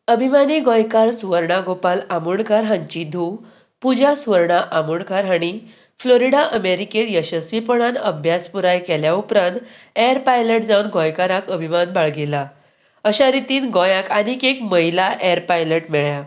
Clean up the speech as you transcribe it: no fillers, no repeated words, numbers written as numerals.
अभिमानी गोंयकार सुवर्णा गोपाल आमोणकार हांची धूव पुजा सुवर्णा आमोणकार हांणी फ्लोरिडा अमेरिकेत यशस्वीपणान अभ्यास पुराय केल्या उपरांत एअर पायलट जावन गोंयकारांक अभिमान बाळगिला. अशा रितीन गोंयाक आनीक एक महिला एअर पायलट मेळ्ळ्या.